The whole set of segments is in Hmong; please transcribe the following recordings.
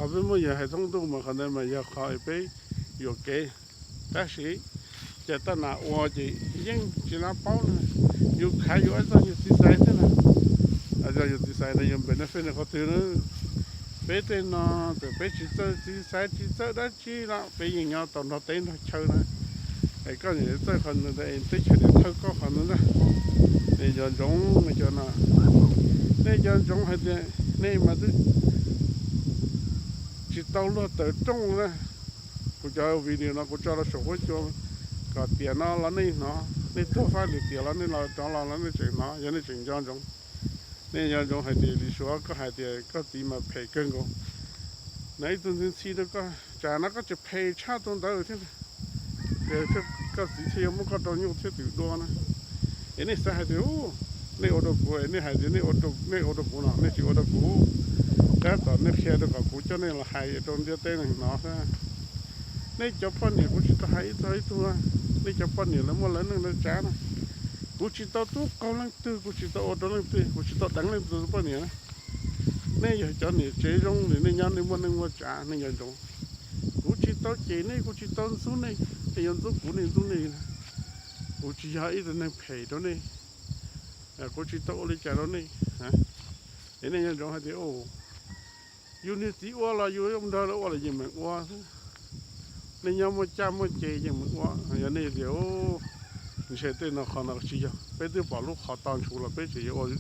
Qhov peb muab yawg hais thoob ntuj mas qhov ntawd mas yog qhov peb yuam kev. Tab sis ces taj nam ua ces yeej tsis nab paub na, yus khav yus ib txog yus txiv xaiv thiab na. Yog yus txiv xaiv no yus benefit qhov twg na? Peb tej no txawm peb tsis txawj txiv xaiv tsis txawj dab tsi los peb yeej nyob tau nrog teb nrog chaw na. Es koj niam txawj qhov ntawd es teb chaws niam thawj koj qhov ntawd ntag. Nej nco ntsoov nej cov no, nej nco ntsoov hais tias nej mas twb tsis tau luag tawm rooj na. Kuv cov video no kuv tso rau saum huab cua kom tiam no los nej hnov, nej tuag fab lwm tiam los nej los rov los los nej tseem hnov yog nej tseem nco ntsoov. Nej nco ntsoov hais tias Lis Suav koj hais tias koj txiv mas phem kawg nkaus na, ib tug ntxhi ntxhi rau koj, tsam no koj tseem phem tshaj tus ntawd thiab. Koj txiv thiaj yuav muab koj rau nyuj thiab twm dua na. Es nej xav hais tias nej ua rau kuv, nej hais tias nej ua rau kuv no nej tsis ua rau kuv. Tab tom nej qhia rau kom kuv coj nej los hais rau ntiaj teb neeg hnov xwb. Nej cov poj niam kuv tsis tau hais ib txog ib tug, nej cov poj niam lawv muaj lawv neej lawv tsav na. Kuv tsis tau tub qaug leej twg, kuv tsis tau ua rau leej twg, kuv tsis tau deev leej twg tus poj niam na. Nej yog cov niam tsev zoo li nej nyob nej muaj neej muaj tsav nej nco ntsoov. Kuv tsis tau cem nej, kuv tsis tau ntxub nej, nej yuav ntxub kuv nej ntxub nej. Kuv tsis yog ib tug neeg phem rau nej, kuv tsis tau ua li cas rau nej. Es nej nco ntsoov hais tias yus niag txiv ua los yus nrog lawv ua los yeej meem ua xwb. Nej nyob muaj caj muaj ces yeej meem ua. Yog nej tias ntshe tej no qhov no tsis yog, peb twb pom lub qhov to ntshuv los peb tseem yuav ua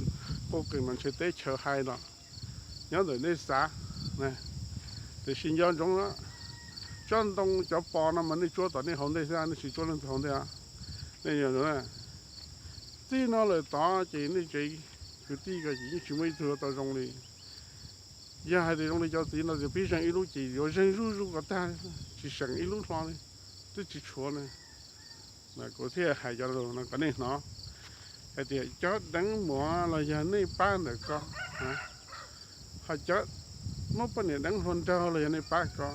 qub qees mas ntshe teb chaws hais los nyob ntawm nej xav. Tiam sis nco ntsoov na, tsob ntoo cov pos no mas nej tsuab tom nej hauv ntej xwb, nej tsis tsuab leej twg hauv ntej. Nej nco ntsoov na, txij no lawm tod ces nej tsev kwv tij ko ces yeej tsis muaj ib tug yuav tau zoo li. Yog hais tias zoo li cov txiv no tias pib zeem ib lub ces yuav zeeg zuj zus kom tag, tsis seem ib lub hlo li, twb tsis tshuav na. Kuv thiaj hais cov lus no kom nej hnov hais tias cov deev muam los yog nej pab ntawm ko, ho cov muab poj niam deev hluas nraug los yog nej pab ko,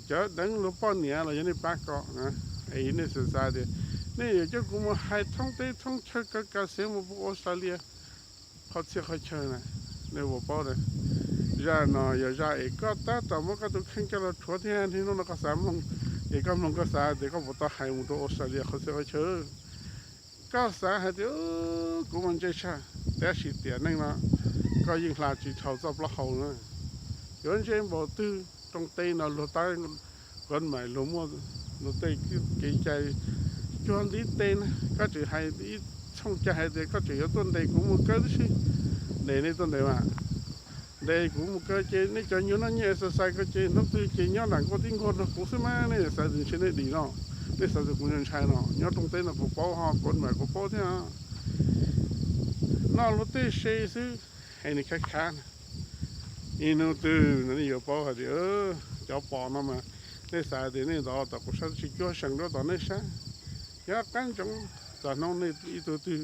cov deev luag poj niam los yog nej pab ko. Es nej xav xav tias nej yuav coj kuv mus hais thoob teb thoob chaw kav kav xeev mus pub Australia qhov txhia qhov chaw na, nej puas paub na. Zaj no yog zaj es koj tab tom muab koj tus kheej coj los rhuav thiab niaj hnub no koj xav mloog, es koj mloog koj xav tias koj puas tau hais mus rau Australia qhov txhia qhov chaw. Koj xav hais tias kuv mas ntse tshaj, tab sis tiam neej no koj yeej hla tsis dhau txoj plaub hau na. Yuav ntse npaum twg rooj teb no luag tab kov mais luag muaj luag tej kev cai cuag ntiv tes na, koj tseem hais ib tshooj cai hais tias koj tseem yuav tuaj ntes kuv mus kawb tib si. Ntes nej tuaj ntes mas, ntes kuv mus kawb ces nej cov nyuag noj nyiaj exercise ko ces hnub twg ces nyob nram nkuaj tib nkuag nrog kuv xwb mas nej xav tias ntshe nej dim no, nej xav tias kuv ntshai no. Nyob rooj teb no kuv paub ho kov mais kuv paub thiab. Noj luag tej se xwb, es nws khav khav na. Ib hnub twg no nej yuav paub hais tias cov pos no mas nej xav tias nej ntov tom kuv sab tsis cuag seem dua tom nej sab. Yog qab ntsoov txog hnub nej ib tug twg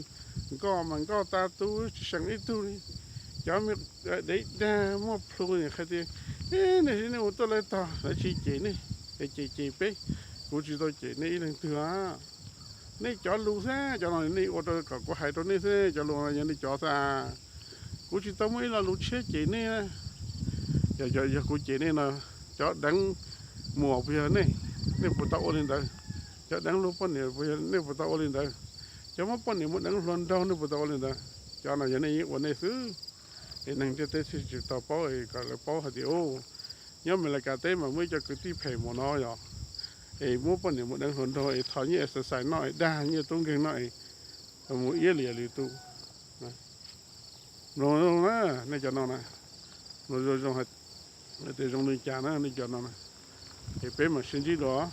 nkoj mas nkoj tas tu tsis seem ib tug li. Cov me dev dag muaj plhu qhia tias nej mus tuaj lawv tog lawv tsis cem nej, es cem cem peb. Kuv tsis tau cem nej ib leeg twg. Nej cov lus xwb, cov no nej ua rau kom kuv hais rau nej xwb, cov lus no yog nej cov xwb. Kuv tsis tau muaj ib lo lus tshiab cem nej. Yog, yog kuv cem nej no, cov deev muam puas yog nej, nej puas tau ua li ntawd? Cov deev luag poj niam puas yog nej puas tau ua li ntawd? Cov muab poj niam mus deev hluas nraug nej puas tau ua li ntawd? Cov no yog nej yeej ua nej xwb. Es neeg ntiaj teb thiaj tsis tau paub es kom lawv paub hais tias nyob Amelikas teb mas muaj ib co kwv tij phem mus no yog es muab poj niam mus deev hluas nraug es thov nyiaj exercise noj es dag nyiaj tub nkeeg noj es mus iab liam lwm tus. Mloog zoo na, nej cov no na, mloog zoo zoo hais tias zoo li cas na nej cov no na. Es peb mam sib ntsib dua.